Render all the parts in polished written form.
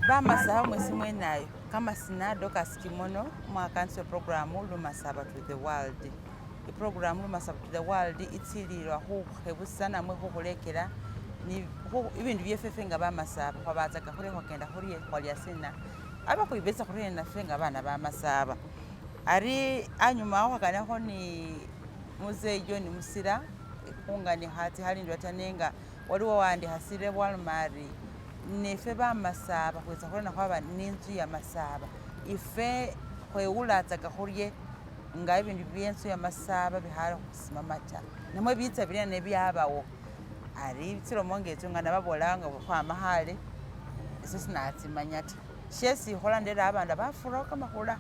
Bamasaba mwesi mwenayo kamasina Dorcas Kimono mwakanisile program Lumasaba to the world. Iprogram Lumasaba to the world itsililwa khukhebusa namwe khukhulekela ni ibindu byefwe nga bamasaba khwabatsaka khurie khwakenda khurie khwalia sina abe khwibetsa khurie nafwe nga abana bamasaba. Ari anyuma awo khwakanikho ni muzei John Musila khunganikha tsikhalindwa ta nenga waliwo wandikha sirebo waloma ari nefwe bamasaba khwitsa khurena khwaba ninzu ya masaba ifwe khwewulatsaka khurie nga ibindu bye inzu ya masaba bikhali khusimama ta namwe bitsa birie nebyabawo ari tsilomo nga etso nga nababolanga khwama khale ese sinatsimanya ta shesi ikhola ndera abandu bafuraho kamakhula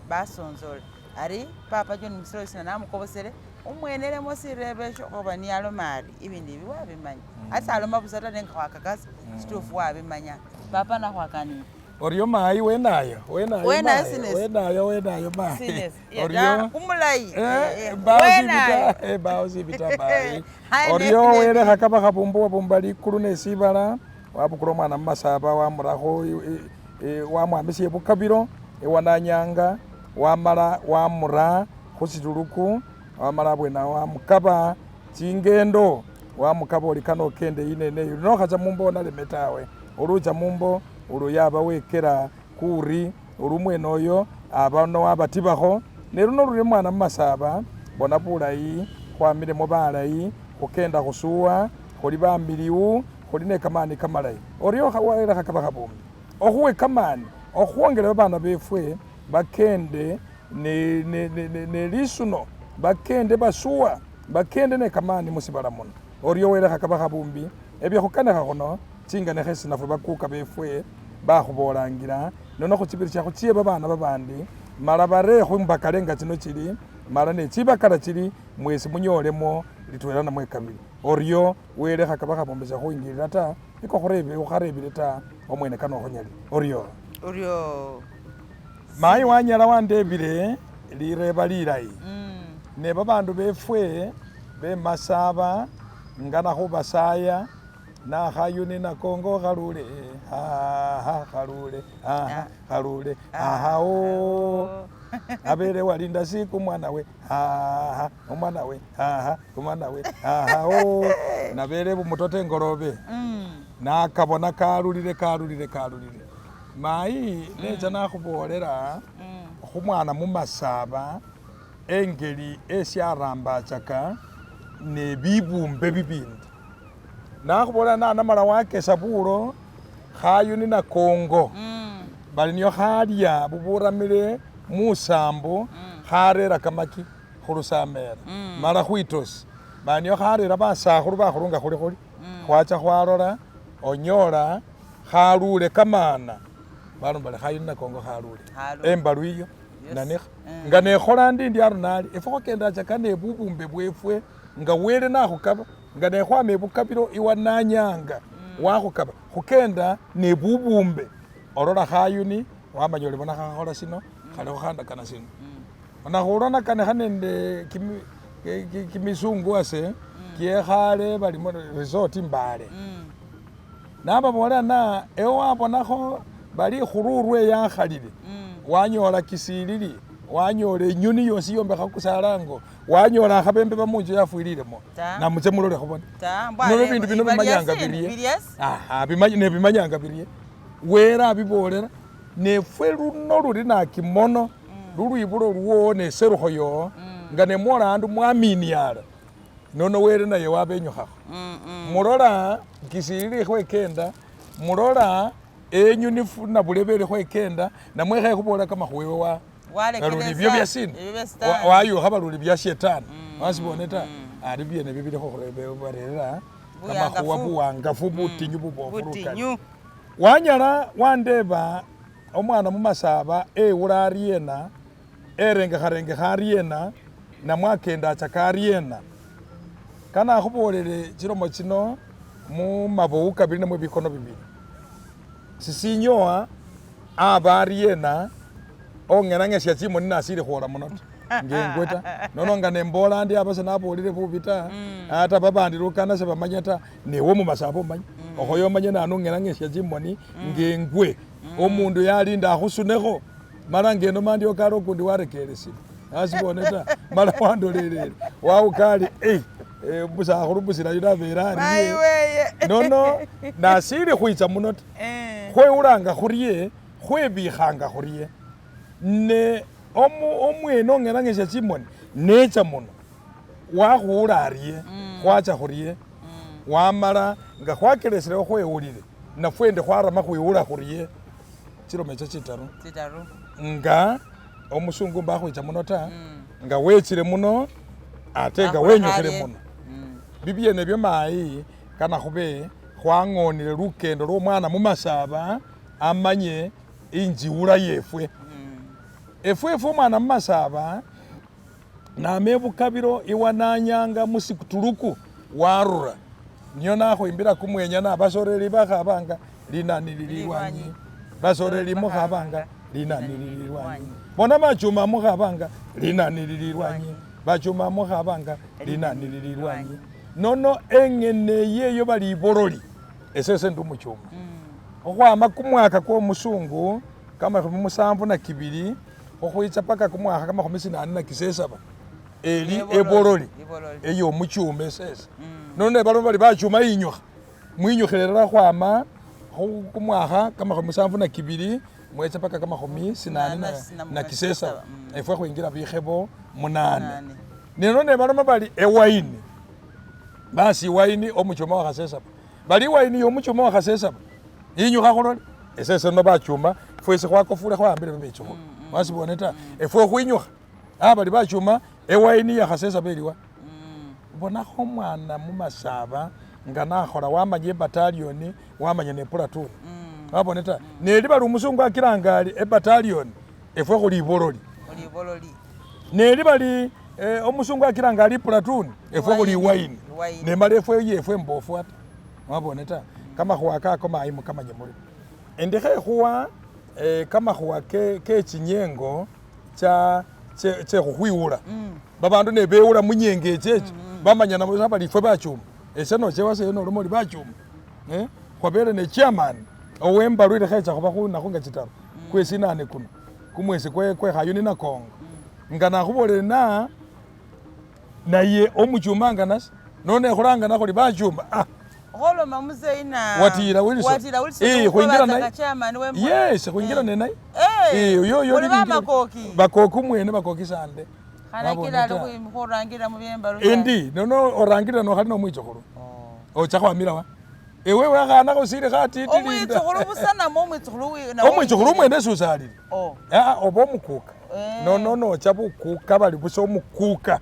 basonzola ari papa John Musila oyo namukobosele umwenelemo sirebo esho khoba niye aloma ari ibindu ibi wabimanya ate saloma busa ta nenga khwakakasa situfu wabimanya papa nakhwakanile. Orio mayi wenayo wenayo Wenayo mayi sinesi. wenayo wenayo mayi Sinesi. Yeah, orio da- kumulayi. Eh, Eh, mbawo wenayo. sibita eh, mbawo sibita mayi Hayi, orio ne- ne- welekha kaba khabumbu wabumba likulu ne sibala wabukula omwana mumasaba wamurakho wamwamisia ebukabilo ewananyanga wamala wamura khusituluku wamala abwene awo wamukaba tsingendo wamukaba oli kano okende eyi neneyi nokhacha mumbo onaleme tawe olucha mumbo olu yaba wekela kuri olu omwene oyo aba nowabatibakho neluno luri omwana mumasaba bona bulayi khwamilemo balayi khukenda khusuwa khuli bamiliyu khuli nekamani kamalayi oryo welekha kaba khabumbi okhuwe kamani okhwongela babana befwe bakende nelisuno bakende basuwa bakende nekamani musibala muno oryo welekha kaba khabumbi ebyo khukanikha khuno tsinganikho esi nafwe bakuka befwe bakhubolangila nono khutsibirisya khutsiye babana babandi mala bare khumbakale nga tsino tsili mala netsibakala tsili mwesi munyolemo litwela namwe kabili oryo welekha kaba khabumbi sekhuwingilila ta niko khukharebile ta omwene kano okhunyalile oryo Oryo. Mayi wanyala wandebile lireba lilayi ne babandu befwe bemasaba ngana khubasaya nakhayuni nakongo khalule haha khalule haha khalule hahawo abele walinda siku mwana we haha omwana we haha omwana we hahawo nabele bumutoto engolobe nakabona kalulile kalulile kalulile mayi necha nakhubolela khumwana mumasaba engeli esi arambachaka ne bibumbe bibindi nakhubolela nanamala wakesa bulo khayuni nakongo bali niyo khalya buburamile musambo kharera kamaki khulusamela mala khwitosi bali niyo kharera basakhulu bakhulu nga khuli khuli khwacha khwalola onyola khalule kamana baloma bali khayuni nakongo khalule embalu iyo nanikha nga nekhola ndi ndi arunali efwe khwakendachaka ne bubumbe bwefwe nga wele nakhukaba nga nekhwama ebukabilo iwananyanga wakhukaba khukenda ne bubumbe olola khayuni wamanya oli bona khakhola sino khalikho khandakana sino nakhulonakanikha nende kimisungu ase kyekhale bali resort mbale nababolela na ewe wabonakho bali ikhururwe yakhalile wanyola kisilili wanyola enyoni yosi yombekha kusalango wanyola akhabembe bamunju yafwililemo namuche mulole khubona nono bindu bino bimanyanga birie nebimanyanga birie wele abibolela nefwe luno luli nakimono lulwibulo lwowo neserukho yowo nga nemwola andu mwaminiala nono wele naye wabenyukhakho mulola kisilili khwekenda mulola enyuni nabulebe ili khwekenda namwe khekhubola kamakhuwa ewe wa baluli byo bya sina wayukha baluli bya shetani wasibone ta ari byene byo bili khukhubarerera kamakhuwa buwangafu butinyu bubofu lukali wanyala wandeba omwana mumasaba ewula ariena erengekharengekha ariena namwe akendachaka ariena kana akhubolele chilomo chino mumabowu kabili namwe bikono bibili sisinyowa aba ariena ong'enang'esia tsimoni nasili khwola muno ta. Ngengwe ta nono nga nembola ndi aba senabolile bubi ta ata babandi lukana sebamanya ta newe omumasaba omanye okhoya omanye nanu ung'elang'esya chimoni ngengwe omundu yalinda akhusunekho mala ngenoma ndyo kali okundi warekeresile nasibone ta mala wandolelele wawuka ali musakhulu musila yuno abele arie nono nasili khwicha muno ta khwewulanga khurie khwebikhanga khurie ne omwene ong'elang'esya chimoni necha muno wakhuwula arie khwacha khurie wamala nga khwakeleselewo khwewulile nafwe khwarama khwiwula khurie chilome echo chitaru Chitaru. Nga omusungu mbakhwicha muno ta nga wechile muno ate nga wenyukhile muno bibyene ebyo mayi kana khube khwang'onile lukendo lwo omwana mumasaba amanye injiwula yefwe. Efwefwe omwana mumasaba nama ebukabilo iwananyanga musikutuluku warura nio nakhwimbila kumwenya na basoreli bakhabanga linani lili lwanyi basoreli mukhabanga linani lili lwanyi bona bachuma mukhabanga linani lili lwanyi bachuma mukhabanga linani lili lwanyi nono eng'ene yeyo bali ibololi esese ndi omuchuma khukhwama kumwaka kwa omusungu kamakhumi musanvu na kibili khukhwitsa paka kumwakha kamakhumi sinane na kisesaba eli ebololi eyo omuchuma esese nono nebaloma bali bachuma inyukha mwinyukhile elala khukhwama kumwakha kamakhumi musanvu na kibili mwetsa paka kamakhumi sinane na kisesaba efwe khwinjila bikhebo munane neno nebaloma bali ewine basi iwine omuchuma wakhasesaba bali iwine yo omuchuma wakhasesaba inyukha khulole esese no bachuma fwesi khwakofule khwahambile babechukhulu wasibone ta efwe khwinyukha bali bachuma ewine yakhasesaba eliwa bonakho omwana mumasaba nga nakhola wamanya ebattalion wamanya ne platoon wabone ta neli bali omusungu akilanga ali ebattalion efwe khuli ibololi neli bali omusungu akilanga ali platoon efwe khuli iwine nemala efwe yefwe mbofu ata wabone ta kamakhuwa kako mayi mukamanye muri endi khekhuwa kamakhuwa kechinyengo cha khukhwiwula babandu nebewula munyengo echecho bamanyana busa bali ifwe bachuma ese noche wase noloma oli bachuma khwabele ne chairman owembalu ili khecha khuba khunakhu nga chitaru kwesinane kuno kumwesi kwekhayuni nakongo nga nakhubolele na naye omuchuma nga nasi nono ekhulanga nakhuli bachuma kholoma muzeyi na watila Wilson watila Wilson khwinjila naye chairman we yes khwinjila nenaye oyo oyo makoki bakoki mwene bakoki sande khanakila ali khurangira mubyembalu endi nono orangirira nokhali nomwichukhulu ocha khwamila wa ewe wekhana khusili khatiti omwichukhulu busa namwe omwichukhulu omwichukhulu mwene susalile oba omukuka nono nocha bukuka bali busa omukuka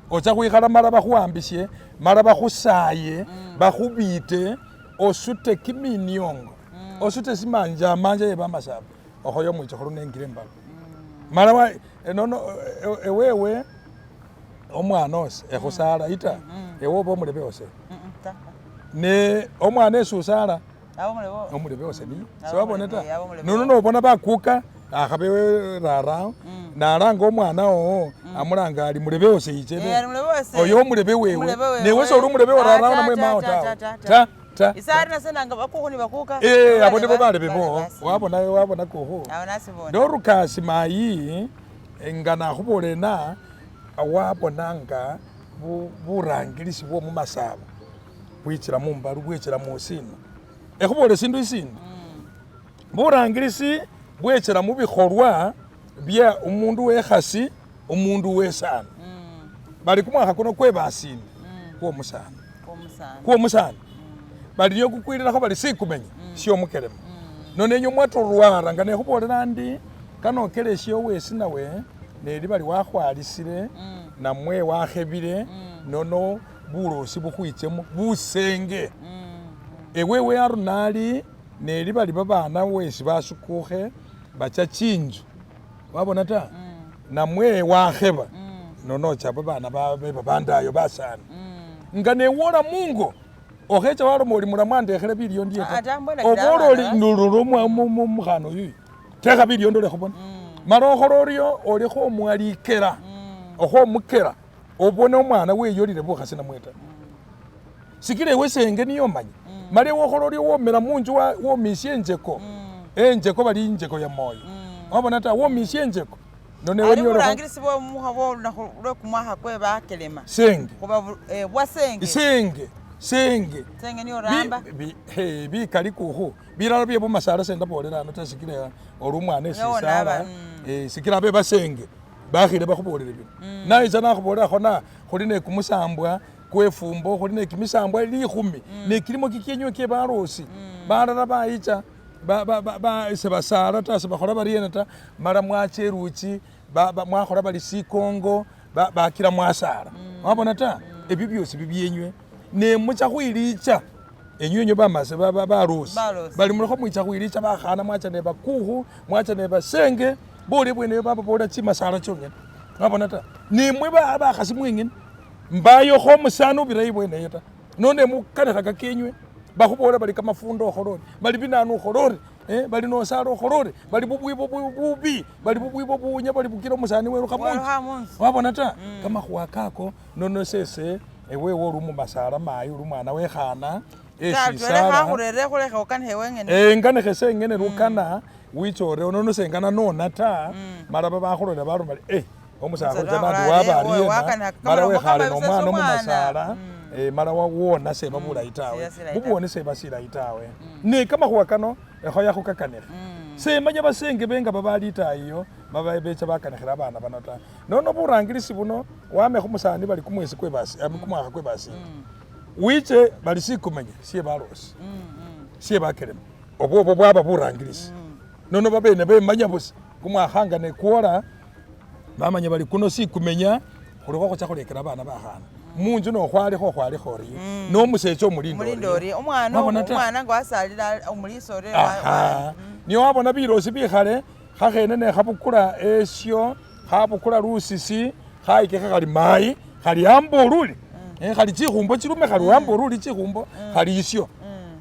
ocha khwikhala mala bakhuwambisye mala bakhusaye bakhubite osute kiminiongo osute simanja manja ye bamasaba okhoya omwichukhulu nengile embalu mala nono ewewe omwana ose ekhusala ita ewe oba omulebe ose ne omwana esusala omulebe ose niye sewabone ta nono nobona bakuka akhabe rara nalanga omwana owo amulanga ali mulebe ose yichele oyo omulebe wewe newe soli omulebe wa rara namwe mao tawe ta ta isari nasenanga bakukhu ni bakuka abo nibo balebe bo wabona wabona kukhu dorukasi mayi nga nakhubolele na wabonanga burangilisi bwo mumasaba bwichila mumbalu bwichila musina ekhubole sindu isindi burangilisi bwechela mubikholwa bya omundu wekhasi omundu wesana bali kumwakha kuno kwebasinde kwomusana kwomusana bali niyo kukwililakho bali sikumenya syomukelema nonenya mwatorwara nga nekhubolela ndi kanokelesye owesi nawe neli bali wakhwalisile namwe wakhebile nono bulosi bukhwichemo busenge ewewe arunali neli bali babana wesi basukukhe bacha chinju wabona ta namwe wakheba nonocha babana babandayo basani nga newola mungo okhecha waloma oli mulamu andekhele bilyo ndie ta obola oli nolola omukhana oyuyu tekha bilyo ndole khubona mala okhola oryo olikho omwalikela Okhomukela obone omwana weyolile bukhasi namwe ta. Sikila ewe senge niye omanya. Mala ewe okhola orio womela munju womisia enjeko. Enjeko bali injeko ya moyo. Wabona ta womisia enjeko. Nono ewe Ali niye olekho burangilisi bwe lunakhu lwe kumwakha kwe bakelema. Senge. Khuba bwa senge. Senge. Senge. Senge niye oramba. Bikali kukhu. Bilala bye bumasala sendabolela ano ta sikila oli omwana esisala. Sikila abe basenge bakhile bakhubolele bino. Naitsa nakhubolelakho na khuli ne kumusambwa kwefumbo khuli ne kimisambwa likhumi ne kilimo kikyenywe kye balosi. Balala bayicha sebasala ta sebakhola bariena ta mala mwacha eluchi mwakhola bali sikongo bakila mwasala. Wabona ta ebyo byosi bibyenywe ne mucha khwilicha enywe enywe bamase balosi bali mulekho mwicha khwilicha bakhana mwacha ne bakukhu mwacha ne basenge bole bweneyo bababolela chimasala chongene. Wabona ta nemwe bakhasi mwengene mbayokho omusani ubira ibweneyo ta nono mukanikha kakenywe bakhubola bali kamafunda okhola ori bali binanu okhola ori bali nosala okhola ori bali bubwibo bubi bali bubwibo buwunya bali bukila omusani welukha munzu. Wabona ta kamakhuwa kako nono sese ewewe oli mumasala mayi oli omwana wekhana esisala enganikhe sengene lukana wicha oreo nono sengana nona ta mala babakhulola baloma bari omusakhulu tsana andi waba ariena mala wekhale nomwana mumasala mala wona seba bulayi tawe bubwoni seba silayi tawe. Ne kamakhuwa kano ekhoya khukakanikha semanya basenge benga babali itayi iyo becha bakanikhila abana bano ta. Nono burangilisi buno wame khumusani bali kumwesi kwebasi kumwakha kwebasi wiche bali sikumenya sie balosi sie bakelema obwo bwaba burangilisi. Nono babene bemanya busa kumwakhanga nekwola bamanya bali kuno sikumenya khulikho khucha khulekela abana bakhana munju nokhwalikho khwalikho oriyo nomusecha omulinda oriyo omwana nga wasalila omulisa oriyo. Niyo wabona bilosi bikhale khakhene nekhabukula esyo khabukula lusisi khayikekha khali mayi khali amba oluli khali chikhumbo chilume khali amba oluli chikhumbo khali isyo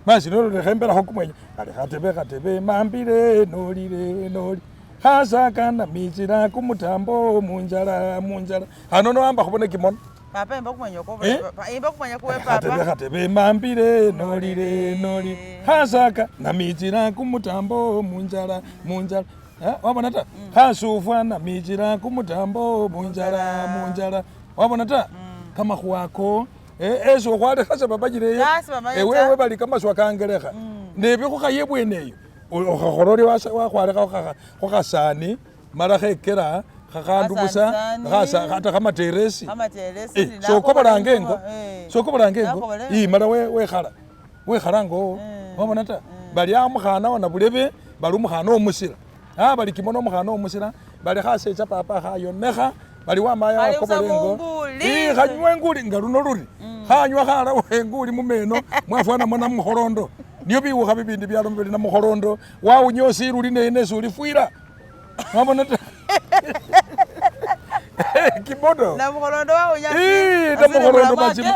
masi nololekhembelakho kumwenya khali khatebe khatebe mambile nolile noli khasakana michila kumutambo munjala munjala hano noamba khubona kimono papa imba kumwenya imba kumwenya kuwe papa khatebe khatebe mambile nolile noli khasaka namichila kumutambo munjala munjala wabona ta khasufwa namichila kumutambo munjala munjala wabona ta kamakhuwako esi okhwalekha sebamanyileyo ewewe bali kamaswa kangelekha nebikhukhaya ebweneyo okhakhola ori wakhwalekha khukhasani mala khekela khakhandu busa ata khamateresi sokobolanga engo sokobolanga engo mala wekhala wekhala ngo wabona ta bali amukhana wana bulebe bali omukhana omusila bali kimono omukhana omusila bali khasecha papa khayonekha bali wamaya wakobola engo khanywa enguli nga luno luri khanywa khalawo enguli mumeno mwafwanamo namukholondo niyo biwukha bibindi byaloma bili namukholondo wawunya osiruli nene solifwira wabona ta kimono namukholondo wawunya namukholondo mazima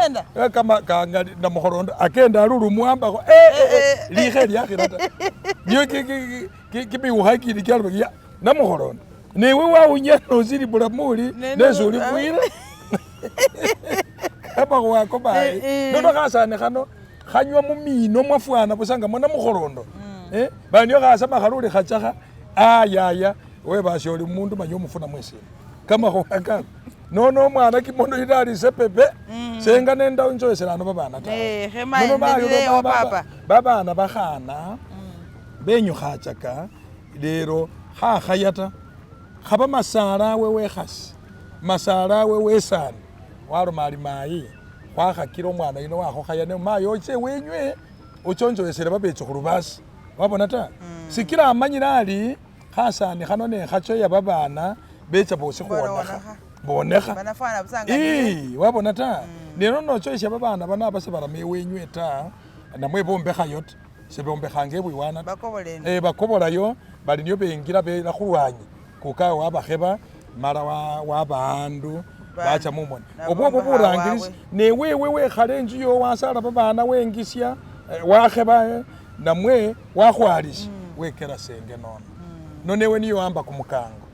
kama kangali namukholondo akenda alulu muambakho likhe lyakhira ta niyo kimiwukha kili kyaloma ya namukholondo newe wawunya nosili bulamuli nesolifwira kamakhuwako mayi nono khasani khano khanywa mumino mwafwana busa nga mwana mukholondo banio khasama khaluli khachakha ayaya webasya oli mundu manya omufuna mwesina kamakhuwa kako nono omwana kimono ila ali sepepe senga nenda njoesela ano babana tawe nono babana bakhana benyukhachaka lero khakhaya ta khaba masala awe wekhasi masala awe wesani waloma ali mayi khwakhakila omwana yuno wakhukhaya ne mayi oche wenywe ochonjoesele babechukhulu basi wabona ta sikila amanyile ali khasani khano nekhachoya babana becha bosi khuonekha bonekha wabona ta neno nochoesya babana bano aba sebarama ewenywe ta namwe bombekhayo ta sebombekhanga ebwiwana ta bakobolayo bali niyo bengila bela khulwanyi kukawe wabakheba mala wabandu bacha mumoni obwobwo burangilisi newewe wekhala enju yo wasala babana wengisya wakheba namwe wakhwalisya wekela senge nono nonewe niyo wamba kumukango.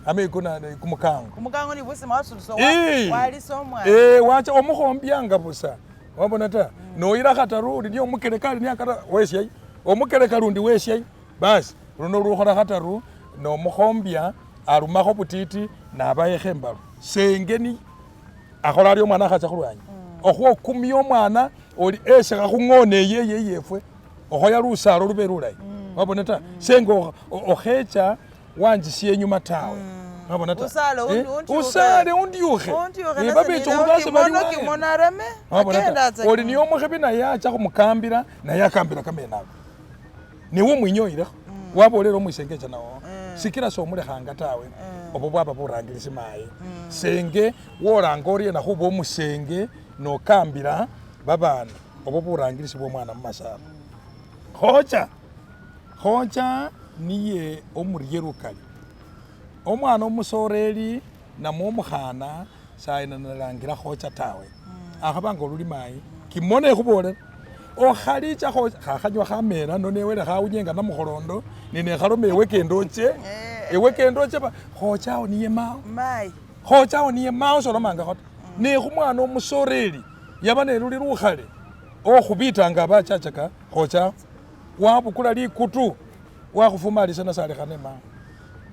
Amekuna kumukango. Kumukango ni busima wasudusa Ee. walisa omwana. Ee, wacha omukhombyanga busa wabona ta noyila khataru uli niye omukeleka ali niakara wesyayi omukeleka lundi wesyayi basi luno lukhola khataru nomukhombya arumakho butiti nabayekho embalu senge ni akhola aryo omwana akhacha khulwanyi okhwokumya omwana oli esikha khung'ono eyeye yefwe okhoya lusalo lube lulayi wabona ta senge okhecha wanjisya enyuma tawe wabona ta Usale Eh, undyukhe. usale undyukhe Undyukhe Eh, nase babechukhulu ninawo base bali kimono waye. kimono arame Wabona akenda ta atsa oli niye omukhebi naye acha khumukambila naye akambila kamene ako niwe omwinyoyilekho wabolela omwisengecha nawo sikila somulekhanga tawe obo bwaba burangilisi mayi senge wolanga oriena khuba omusenge nokambila babana obo burangilisi bwa omwana mumasaba khocha khocha niye omurye lukali omwana omusoreli namwe omukhana saenanalangila khocha tawe akhabanga oluli mayi kimona ekhubolela okhalicha khocha khakhanywa khamela no newele khawunyenga namukholondo ninekhaloma ewe kenda oche ewe kenda oche ba khocha awo niye mawo mayi khocha awo niye mawo solomangakho ta nekhumwana omusoreli yaba neluli lukhale okhubitanga aba achachaka khocha wabukula likutu wakhufuma alisena salekhana emawo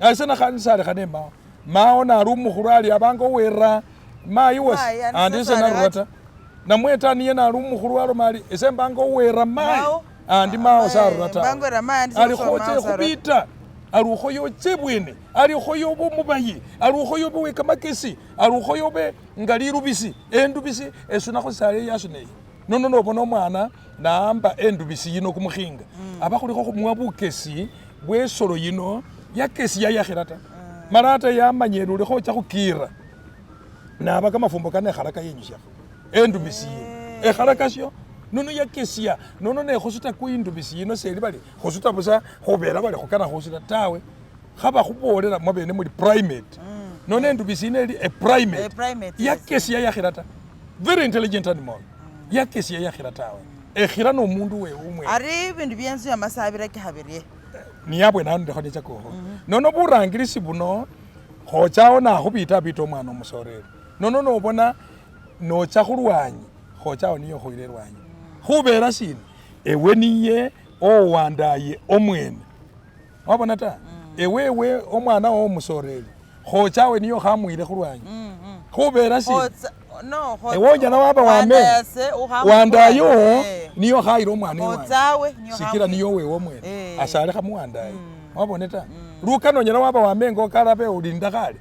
alisena khandi salekhana emawo mawo nali omukhulu ali abanga owera mayi wosi Mayi, andi andi ese sasale narura ta namwe ta niye nali omukhulu aloma ali ese mbanga owera mayi Mawo. andi mawo sarura tawe Mbanga owera mayi, andi ali sasa mawo khocha sarura. ekhubita ali ukhoya oche bwene ali ukhoya obe omubayi ali ukhoya obe wekamakesi ali ukhoya obe nga lilubisi endubisi esunakho sisala yasuneyi nono nobona omwana naamba endubisi yino kumukhinga aba khulikho khumuwa bukesi bwesolo yino yakesi yayakhila ta mala ata yamanyele ulikho ocha khukira naba kamafumbo kano ekhalaka yenyusyakho endubisi yino ekhalakasyo nono yakesya nono nekhusuta kuindubisi yino seli bali khusuta busa khubela bali khukana khusuta tawe khaba khubolela mwabene muli primate nono endubisi yino eli a primate A primate, yes. yakesya yakhila ta very intelligent animal yakesya yakhila tawe ekhila nomundu wewe umwene ari ibindu byenzu ya masabira kikhabirye niyabwene ano ndikho nechakokho nono burangilisi buno khochawo nakhubita abita omwana omusoreri nono nobona nocha khulwanyi khochawo niye okhuyila elwanyi khubera sina ewe niye owandaye omwene wabona ta ewewe omwana wowo omusoreri khochawe niye okhamuyile khulwanyi khubera sina Khotsa- no khotsa- ewe onyala waba wame wandayase ukhamu- wandayo Eh. niye okhayila omwana elwanyi Khotsawe niye sikila okhamu- niyo wewe omwene Eh. asalekha muwandaye wabone ta lukano onyala waba wamenga okalabe olinda khale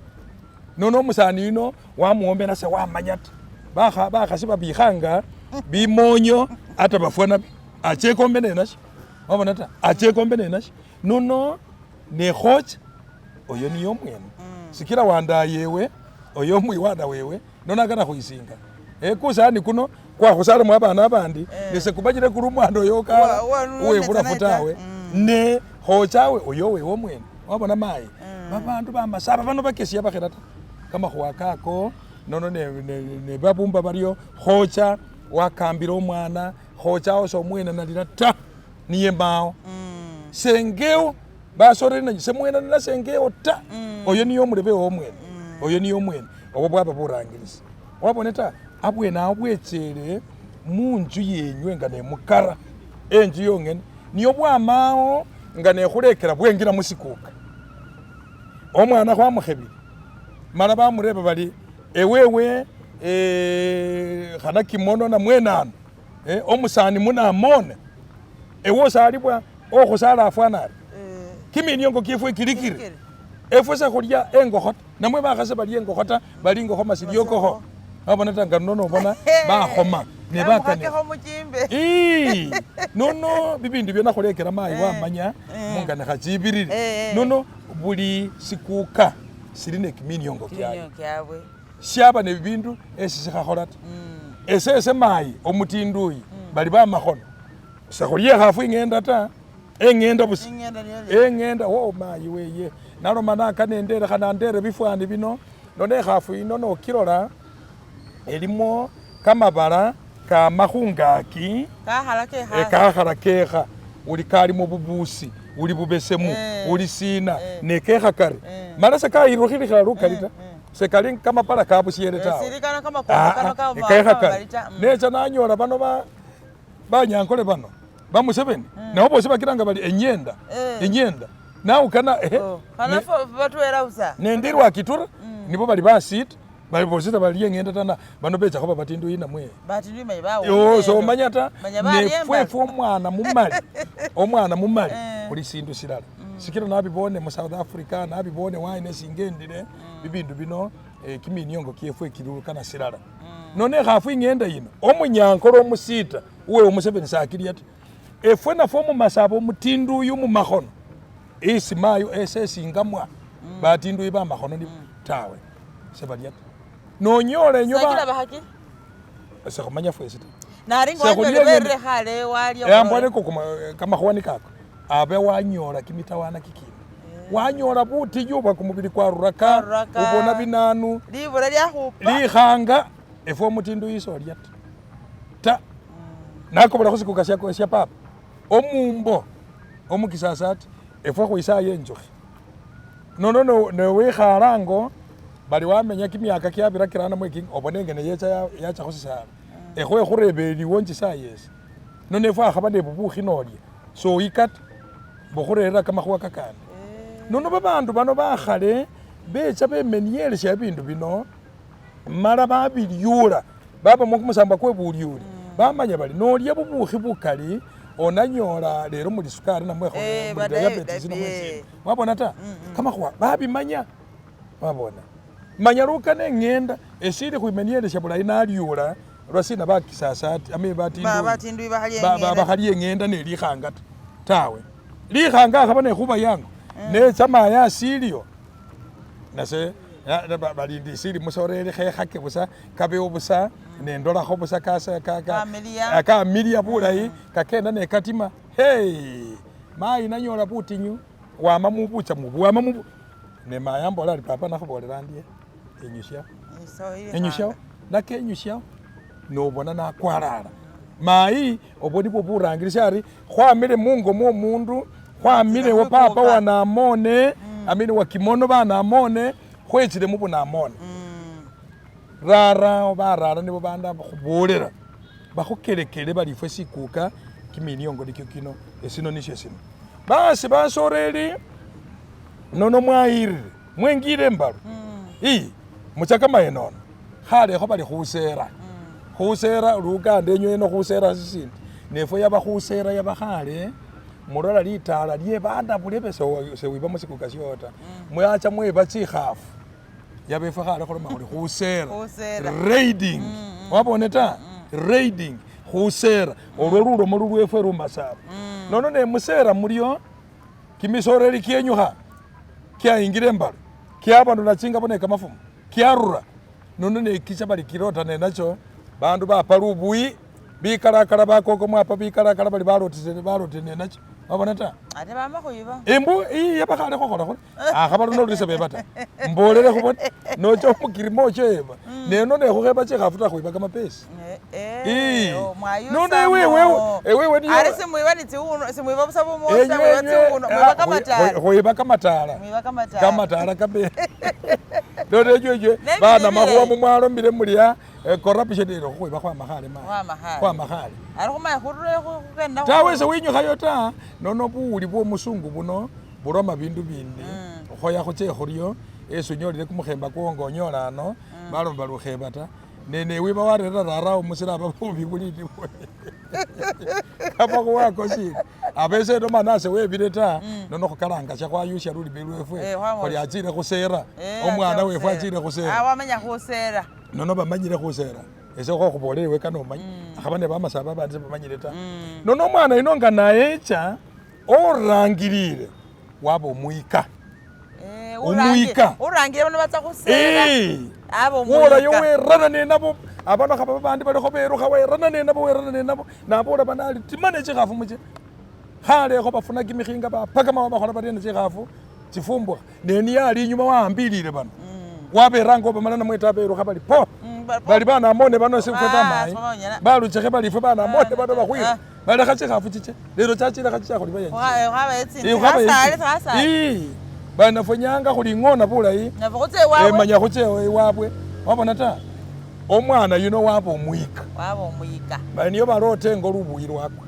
nono omusani yuno wamuwombela se wamanya ta bakha bakhasi babikhanga bimonyo ata bafwa nabyo achekombe nenasyo wabona ta achekombe nenasyo nono nekhocha oyo niye omwene sikila wandayewe oyo omwiwana wewe nono akana khwisinga kusani kuno kwakhusalamo abana abandi nese kumanyile kuli omwana oyo okala Wa- wa- uwebulafu ta. tawe ne khochawe oyo wewe omwene wabona mayi babandu bamasaba bano bakesya bakhila ta kamakhuwa kako nono nebabumba baryo khocha wakambila omwana khochawo somwenanalila ta niye mawo sengewo basoreri nanyo semwenanila sengewo ta oyo niye omulebe wewe omwene oyo niye omwene obwo bwaba burangilisi wabone ta abwene awo bwechele munju yenywe nga nemukara enju yongene niyo bwamawo nga nekhulekela bwengila musikuka omwana khwamukhebile mala bamureba bali ewewe eh, khana kimono namwenano eh, omusani munamone ewe osalibwa okhusala afwana ari Eh, kiminiongo kyefwe kilikire Kilikire. efwe sekhulya engokho ta namwe bakhasi balya engokho ta bali ingokho masilyokokho wabona ta nga nono obona bakhoma nebakanila Namukhakekho muchimbe Ii, nono bibindu byo nakhulekela mayi wamanya munganikha chibirile Eh. nono buli sikuka sili nekiminiongo kyayo Kiminiongo kyabwe syaba nebibindu esi sikhakhola ta ese ese mayi omutinduyi bali bamakhono sekhulya ekhafu ing'enda ta eng'enda busa ing'enda niyo eng'enda wo mayi weye naloma nakanendere khanandere bifwani bino nono ekhafu yino nokilola elimo kamabala kama khungaki kakhala kekha ekakhala kekha. Uli kalimo bubusi, uli bubesemu, uli sina, ne kekha kari. Mala sekayirukhilikhila lukali ta, sekali kamapala kabusyele tawe. Sili kano kamakondo kano Kekha kari. kamabali ta. Necha nanyola bano ba banyankole bano ba Museveni, nabo bosi bakilanga bali enyenda, enyenda. Nawukana Khana batwela busa. Nendi Rwakitura nibo bali basita, bali bosi sebalya eng'enda ta na bano bechakho babatinduyi namwe. Batinduyi manya Yo somanya ta, Manya balya nefwe embalo. efwe omwana mumali, omwana mumali khuli sindu silala. Sikila nabibone mu South Africa, nabibone waine singendile, bibindu bino kiminiongo kiefwe kilukana silala. Nono ekhafu ing'enda yino, omunyankole omusita uwewe Museveni sakilya ta. Efwe nafwe omumasaba omutinduyi mumakhono, isi mayo ese esingamwa, batinduyi bamakhono nibo tawe, sebalya ta. Nonyola enyo Sakila bakhaki. Sekhumanya fwesi ta. Nari ngo Sekhulya wanyole berere khale walya. Yambone kamakhuwa nikako. Abe wanyola kimitawana kikindi. Wanyola butinyu bwa kumubili kwaruraka, ubona binanu. Libula lyakhupa. Likhanga, efwe omutindu iso olya ta. Ta. Nakobola khusikuka sya papa. Omumbo, omukisasa ati, efwe khwisaya enjukhi. Nono newikhala ango, bali wamenya kimyaka kyabira kirano mwekingi, obone nga neyecha yacha khusisala. Ekhwe khureba eliwo njisaye ese. Nono efwe akhaba ne bubukhi nolya, soyika ta, bukhurerera kamakhuwa kakandi. Nono babandu bano bakhale, becha bemenyelesya bibindu bino, mala babiliula, babamo kumusambwa kwe bulyuli. Bamanya bali nolya bubukhi bukali, onanyola lero muli sukari namwe muli diabetes namwe sina. Wabona ta? Kamakhuwa babimanya. Wabona. Manya lukana eng'enda esili khwimenyelesya bulayi nalyula lwasina bakisasa ati ame batindui bakhalya eng'enda ne likhanga ta tawe. Likhanga akhaba ne khuba yango necha maya asiliyo nase balindi isili musoreri khekhake busa kabewo busa nendolakho busa kasa kamiliya bulayi kakenda ne katima. Hey, mayi nanyola butinyu wama mubucha mubu wama mubu ne mayi ambola ari papa nakhubolela ndie enyusya enyusya nakenyusya nobona nakwalala mayi obwo nibwo burangilisi ari khwamile mungo mwo mundu khwamile wa papa wa namone amini wa kimono ba namone khwechile mubunamone rara barara nibo bandu bakhubolela bakhukelekele bali ifwe sikuka kiminiongo nikyo kino esino nisyo sino basi basoreli nono mwayirire mwengile embalu ii muchakamaye nono khalekho bali khusera khusera lukanda enywe eno khusera sisindi nefwe yaba khusera yaba khale mulola litala lye banda bulebe sewiba musikuka syo ta mwacha mweba chikhafu yaba efwe khale khuloma khuli khusera raiding wabone ta raiding khusera olwo lulomo lulwefwe lumasaba nono nemusera mulio kimisoreri kyenyukha kyayingila embalo kyabanula chingabo ne kamafumo kyarura nono nekicha bali kirota nenacho bandu bapa lubuyi bikalakala bakoko mwapa bikalakala bali balotile nenacho wabona ta ate bama khuyiba embu yaba khale khukhola khuri akhaba luno lulisa beba ta mbolele khubona nocha omukirima ocho eba neno nekhukheba chikhafu ta khuiba kamapesi nono ewewe ewewe niyo ari simwiba ni tsiuno simwiba busa bumosa mwiba tsiuno mwiba kamatala khuiba kamatala kamatala kabe nono enywe bana makhuwa mumwalomile mulya corruption ero khukhwiba khwamakhale ma khwamakhale ari khumanya khurure khukenda tawe sewinyukhayo ta nono buwuli bwo musungu buno buloma bindu bindi khoya khuche khuryo esi unyolile kumukhemba kwo nga onyola ano baloma bali ukheba ta nenewiba warerera rara omusila aba bubi bulindi kamakhuwa ako sina abe ese ndoma nase webile ta nono khukalangasya khwayusya lulimi lwefwe kholi achile khusera omwana wefwe achile khusera wamanya khusera nono bamanyile khusera ese khokhubolela ewe kano omanye akhaba ne bamasaba babandi sebamanyile ta nono omwana yuno nga nayecha orangilile waba omwika omwika urangile bano batsa khusera aba omwika wolayo werana nenabo abano khaba babandi balikho berukha werana nenabo werana nenabo nabola bano ali timane chikhafu muche khalekho bafuna kimikhinga bapakama bakhola barye chikhafu chifumbukha neniye ali inyuma wawambilile bano waberanga obamala namwe ta berukha bali po bali banamone bano sifwe tamayi baluchekhe bali ifwe banamone bano bakhwira. Balekha tsikhafu tsitse lelo tsatsilekha tsitsa khuli bayenje. Khwabayo tsindi Khwabayo khasale khasale. Ii bali nafwe nyanga khuling'ona bulayi. Nafwe khutse iwabwe. Manya khutse iwabwe. Wabona ta? Omwana yuno waba omuyika. Waba omuyika. Bali niyo balota engo lubuyi lwakwa.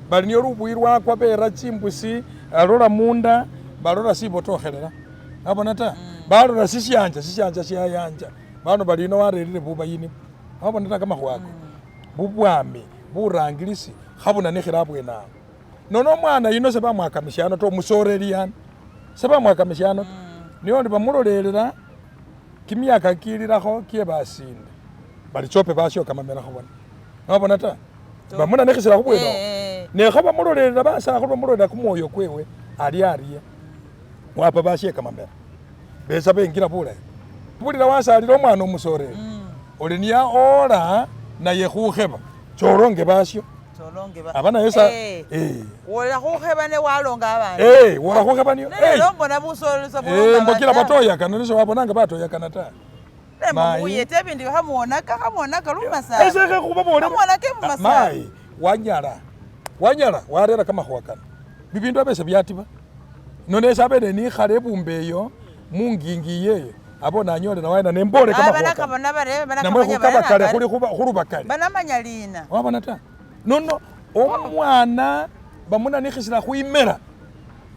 Bali niyo lubuyi lwakwa bera tsimbusi alola munda balola sibotokhelela. Wabona ta? Balola sishanja sishanja shayanja. Bano bali yuno warerire bubayini. Wabona ta kamakhuwa ako? Bubwami burangilisi khabunanikhila abwene awo. Nono omwana yuno sebamwakamisya ano ta, omusoreri ano sebamwakamisya ano ta, nio ndi bamulolelela kimiaka kililakho kie basinde bali chope basio kamamela khubona. Wabona ta? Bamunanikhisila khubwene okho. Ne khabamulolelela basakhulu bamulolelela kumwoyo kwewe ali arie. Wapa basie kamamela. Betsa bengila bulayi. Bulila wasalila omwana omusoreri oli niye ola naye khukheba cholonge basio. Cholonge ba. Aba naye sa Eh. eh. Wola khukheba ne walonga abandi. Eh, wola khukheba niyo. Ne lelo mbona busoleli sa bulonga Eh, mbokila abandi. batoyakana nisho wabonanga batoyakana ta. Ne Mayi. muyete ebindu khamuwonaka khamuwonaka lumasala. Ese khekhubabolela. Khamuwonaka emumasala. Mayi wanyala. Wanyala warera kamakhuwa kano. Bibindu abese byatiba. Nono ese abene nikhale ebumba eyo mungingi iyeyo abo nanyolela waena nembole kamakhuwa kano. Banakabona barebe Namwe banakamanya khukabakale khuli barebe. khulubakale. Banamanya lina. Wabona ta? Nono omwana bamunanikhisila khwimela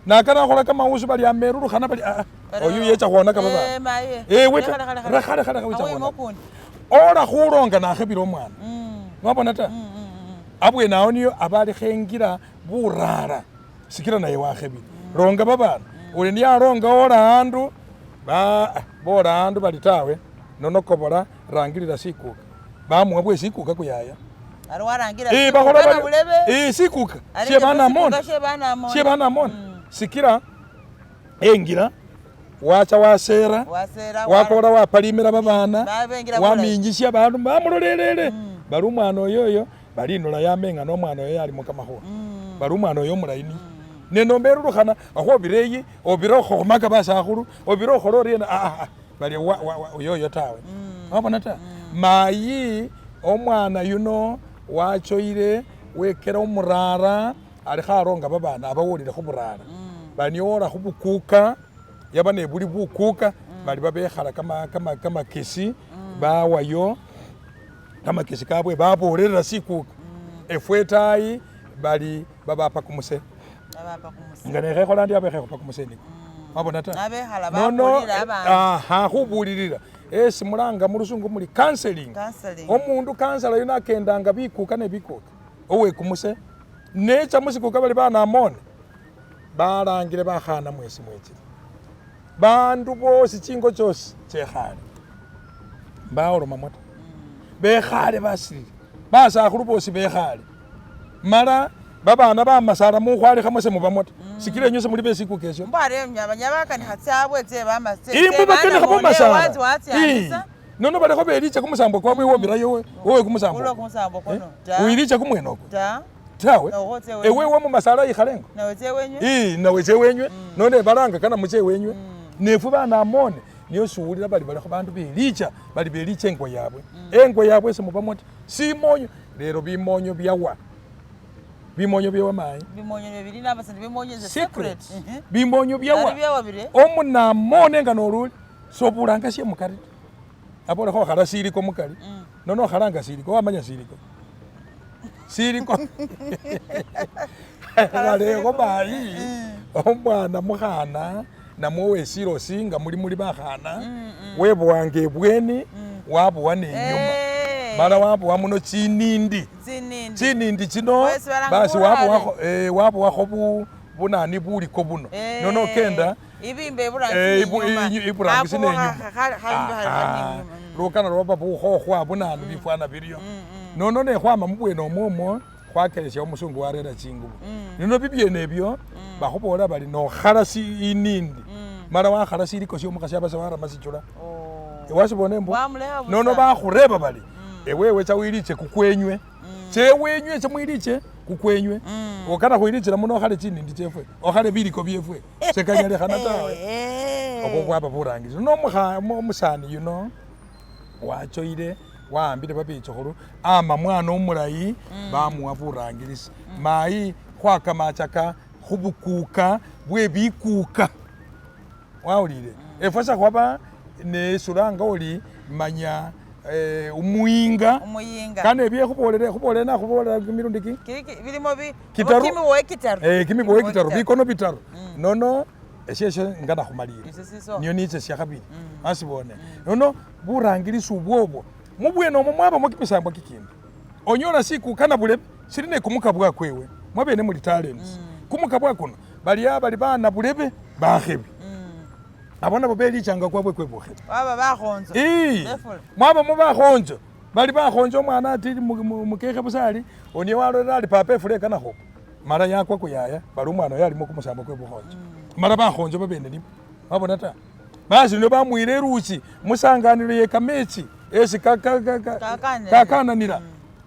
nakana khola kamausu bali amerurukhana bali aa oyu yecha khwonaka babana. Eh maye. Ewe ta lekha lekha lekha wicha Awima khwonaka. ukundi. Ola khulonga nakhebile omwana. Wabona ta? Abwene awo niyo aba alikho burara sikila naye wakhebile. Longa babana. Uli niye alonga ola andu ba bola andu bali tawe nono kobola rangilila sikuka. Bamuwa bwe sikuka kuyaya. Ari warangira. Eh bakhola Bana bari bulebe. eh sikuka Ari sie bana mona. Sie bana mona. Sie bana mona. Sikila engila wacha wasera Wasera. wakola wapalimila babana Babengira bulayi. waminjisya bandu bamulolelele bali omwana oyoyo bali inola yamenga nomwana oyo yalimo kamakhuwa bali omwana oyo omulayi niye nenomba erurukhana akhwobira eyi obira okhokhomaka basakhulu obira okhola oriena bali oyoyo tawe wabona ta mayi omwana yuno wachoyile wekela omurara ali khalonga babana abawolile khuburara bali niyo wola khubukuka yaba nebuli bukuka bali babekhala kamakesi bawayo kamakesi kabwe babolelela sikuka efwe etayi bali babapa kumuse Abapa kumusi. nga nekhekhola ndi abekhekhupa kumuse niko wabona ta Abekhala nono babulila abandu. aha khubulilila esi mulanga mulusungu muli counseling Counseling. omundu kansala yuno akendanga bikuka ne bikuka owe kumuse necha musikuka bali banamone balangile bakhana mwesi mwechile bandu bosi chingo chosi chekhale mbawolomamo ta bekhale basilile basakhulu bosi bekhale mala babana bamasala mukhwalikhamo semubamo ta sikila enywe semuli besikuka esyo Mbware nyabakanikha tsabwe tse bama tse. imbo bakenikha bomasala Watsianisa. nono balikho belicha kumusambo kwabwe wobirayo wowe kumusambo Ulo kumusambo kono. Ta. wilicha kumwenoko Ta. tawe Nawe tse wenyu. ewe womumasala ikhalengo Nawe tse wenywe. Ii, nawe tse wenywe nono balanga kana mutse wenywe nefwe banamone niyo siwulila bali balikho bandu belicha bali belicha engo yabwe engo yabwe semubamo ta simonyo lelo bimonyo byawa bimonyo byawa mayi Bimonyo ne bili nabasandi bimonyo is a secret. secret bimonyo byawa Ali byawa bire. omunamone nga noluli sobulanga sie mukari ta aba olekho okhala siliko mukari nono okhalanga siliko wamanya siliko siliko khalekho mayi omwana mukhana namwe wesilosi nga muli muli bakhana webowanga ebweni wabowa nenyuma Eh. mala wabowa muno chinindi Tsinindi. chinindi chino Wesi balanga basi bulale. wabowakho wabowakho bunani buliko buno Eh. nono okenda Ibimba iburangisi Eh, nenyuma. iburangisi Akubo nenyuma. kha- lukana lwaba bukhokhwa bunanu bifwana biryo nono nekhwama mubwene omwomwo khwakelesya omusungu warera chingubo nono bibyene ebyo bakhubola bali nokhala inindi mala wakhala siliko syomukhasi aba sewarama sichula Oh. wasibona embo Wamulekha busa. nono bakhureba bali ewewe cha wiliche kukwenywe chewenywe chemwiliche kukwenywe okana khwilichila muno okhale chinindi chefwe okhale biliko byefwe sekanyalikhana tawe Eh. obwo bwaba burangisi nono omusani yuno wachoyile Wahambile babechukhulu ama mwana omulayi bamuwa burangilisi. Mayi khwakamachaka khubukuka bwe bikuka wawulile efwe sekhwaba nesula nga oli manya umuyinga Umuyinga. kana ebye khubolele khubolele nakhubolela kimilundi ki Bilimo bi Kitaru. Kimiboye kitaru. Kimiboye kitaru bikono bitaru nono esye nga nakhumalile Esyo siso. niyo niche syakhabili asibone nono burangilisi ubwobwo mubwene omwo mwabamo kimisambwa kikindi onyola sikuka nabulebe sili ne kumukabwa kwewe mwabene muli talents kumukabwa kuno bali bali bana bulebe bakhebi abo nabo belichanga kwabwe kwe bukhebi Baba bakhonzo. Befula. Mwabamo bakhonzo bali bakhonzo omwana atili mukekhe busa ali onie walolera ali papa efula ekana khupa mala yakwa kuyaya bali omwana oyo alimo kumusambo kwe bukhonzo mala bakhonzo babene nibo wabona ta basi nio bamwila eruchi musanganilo ye kamechi esi Kakananila. kakananila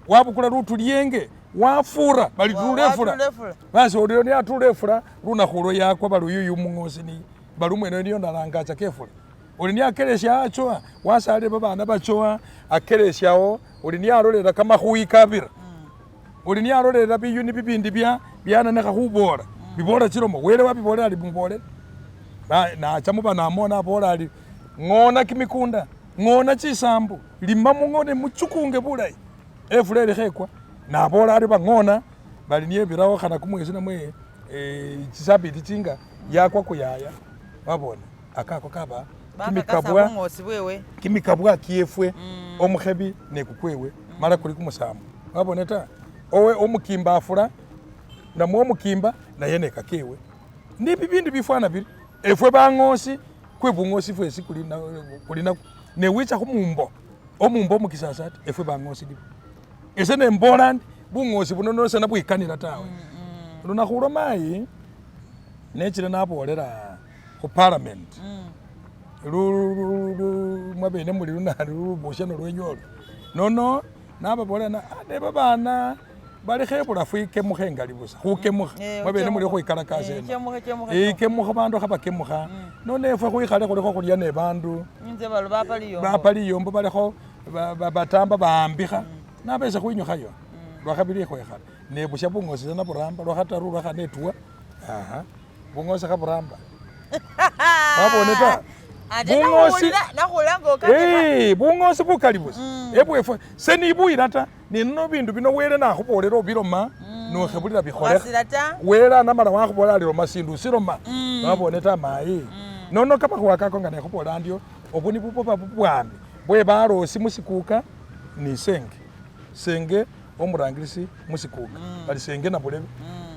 wabukula lutu lyenge wafura bali tula efula Watula efula. basi olio ni atula efula lunakhu olwo yakwa bali uyuyu mung'osi niye bali umwene niyo nalangacha kefula oli ni akelesya achowa wasalile babana bachowa akelesyawo oli ni alolela kamakhuyi kabira oli ni alolela biyuni bibindi bya byananekha khubola bibola chilomo wele wabibolela ali mubolele nacha mubanamona abola ali ng'ona kimikunda ng'ona chisambu lima mung'one muchukunge bulayi efula elikho ekwa nabola ari bang'ona bali niye birawo khana kumwesi namwe chisabiti chinga yakwa kuyaya wabona akako kaba Bakakasa kimikabwa bung'osi bwewe. kimikabwa kiefwe omukhebi nekukwewe mala kuli kumusambo wabona ta owe omukimba afula namwe omukimba naye nekakewe ni bibindu bifwana biri efwe bang'osi kwe bung'osi fwesi kuli nako newicha khumumbo omumbo omukisasa ati efwe bang'osi nibo ese nembola ndi bung'osi buno nose nabwikanila tawe lunakhu ulwo mayi nechile nabolela khu parliament mwabene muli lunani lulubushano lwenyu olwo nono nababolela ne babana balikho ebulafu ikemukha engali busa khukemukha mwabene muli khwikalakasa eno Chemukha chemukha. ikemukha bandu khabakemukha nono efwe khwikhale khulikho khulya ne bandu Inze balo bapa liyombo. bapa liyombo balikho batamba bawambikha nabese khwinyukhayo lwakhabili khwekhala nebusya bung'osi sana buramba lwakhataru lwakhane etuwa aha bung'osi khaburamba wabone ta Ate bung'osi nakhulila nga bung'osi bukali busa ebwefwe senibuyila ta ninono bindu bino wele nakhubolela obiloma nokhebulila bikholekha Khasila ta. wele anamala wakhubolela ali loma sindu siloma wabone ta mayi nono kamakhuwa kako nga nekhubola ndyo obu nibwo bwaba bubwami bwe balosi musikuka ni senge senge omurangilisi musikuka bali senge nabulebe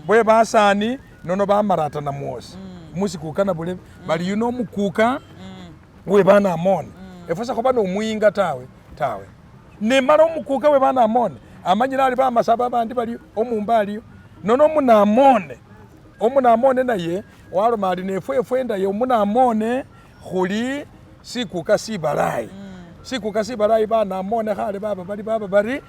bwe basani nono bamarata namwosi musikuka nabulebe bali yuno omukuka we banamone efwe sekhuba nomuyinga tawe tawe nemala omukuka we banamone amanyile ali bamasaba abandi baliyo omumba aliyo nono omunamone omunamone naye waloma ali nefwe efwe endaye omunamone khuli sikuka sibalayi sikuka sibalayi banamone khale baba bali baba bari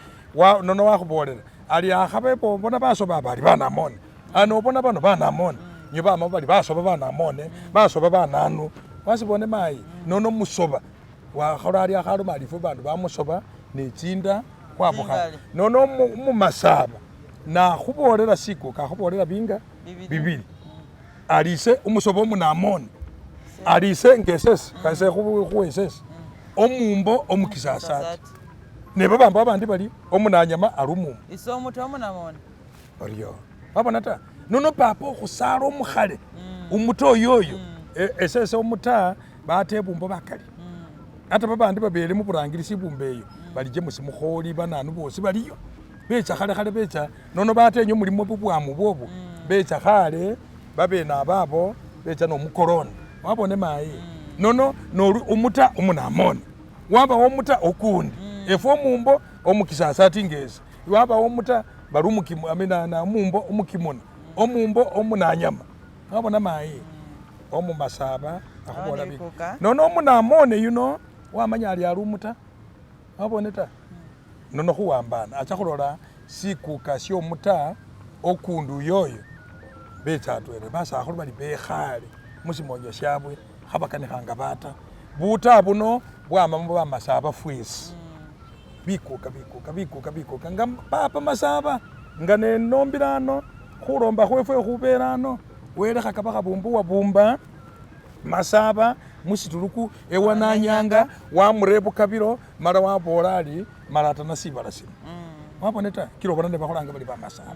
nono wakhubolela ali akhaba bona basoba bali banamone ano obona bano banamone nyo bama bali basoba banamone basoba bananu wasibone mayi nono musoba wakhola ali akhaloma ali ifwe bandu bamusoba nechinda khwabukhana Tsingali. nono mumasaba nakhubolela sikuka akhubolela binga Bibili. bibili alise umusoba omunamone alise ngesese kase khuwesese omumbo omukisasati ne babambo babandi bali omunanyama ali umumbo Ise omutu omunamone. oryo wabona ta nono papa okhusala omukhale umuta oyoyo esese omuta bata ebumbo bakali ata babandi babele muburangilisi ibumba eyo bali James Mukholi bananu bosi baliyo becha khale khale becha nono bata enyo mulimo bubwamu bwobwo becha khale babene ababo becha nomukoloni wabone mayi nono noli umuta omunamone wabawo omuta okundi efwe omumbo omukisasa ati ngesi wabawo omuta bali omumbo omukimuna omumbo omunanyama wabona mayi omumasaba akhubola Abana bikuka. nono omunamone yuno wamanya ali ali umuta wabone ta nono khuwambana acha khulola sikuka syomuta okundi uyoyo becha atwela basakhulu bali bekhale musimonyo syabwe khabakanikhanga bata buta buno bwamamo bamasaba fwesi. Bikuka bikuka bikuka bikuka nga papa masaba nga nenombile ano khulomba khwefwe khubele ano wele khakaba khabumbuwa bumba masaba musituluku ewa nanyanga wamura ebukabilo mala wabola ali mala ata sibala sino wabone ta kila obona nebakholanga bali bamasaba.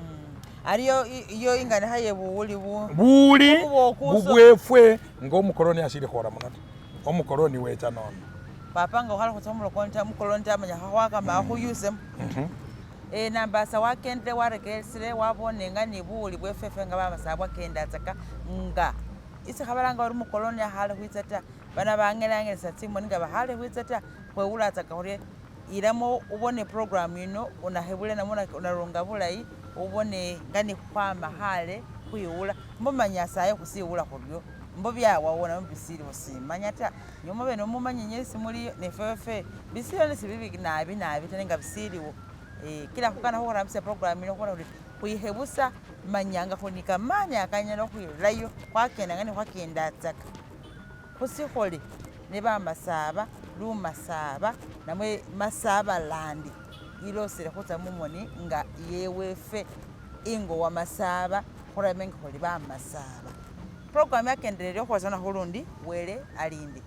Aliyo iyo inganikha ye buwuli bu Buli Bubokuso. bubwefwe nga omukoloni asili khola muno ta omukoloni wecha nono. Papa nga ukhala khutsa mukoloni ta mukoloni ta manya khakhwakama khuyusemo. Nambasa wakendele warekeresile wabone nga ni buwuli bwefwefe nga bamasaba bwakendatsaka nga isi khabalanga bari mukoloni akhali khwitsa ta bana bangelangelesa tsimoni nga bakhali khwitsa ta khwewulatsaka khurye ilamo ubone program ino unakhebule namwe unarunga bulayi ubone nga nikhukhwama khale khwiwula mbomanya sayi khusiwula khuryo mbo byawawo namwe bisiliwo simanya ta nyuma bene mumanye nyesi muliyo nefwefe bisiliwo nesibibi nabi nabi ta nenga bisiliwo kila khukana khurambisya program ino khubona khuri khwikhe busa manyanga khuli kamani akanyala khwilayo khwakenda nga nekhwakendatsaka khusikhole nebamasaba lumasaba namwe masabalandi ilosele khutsa mumoni nga yewefe ingo wa masaba khurame nga khuli bamasaba. Program yakendelele okhwosana khulundi wele alinde.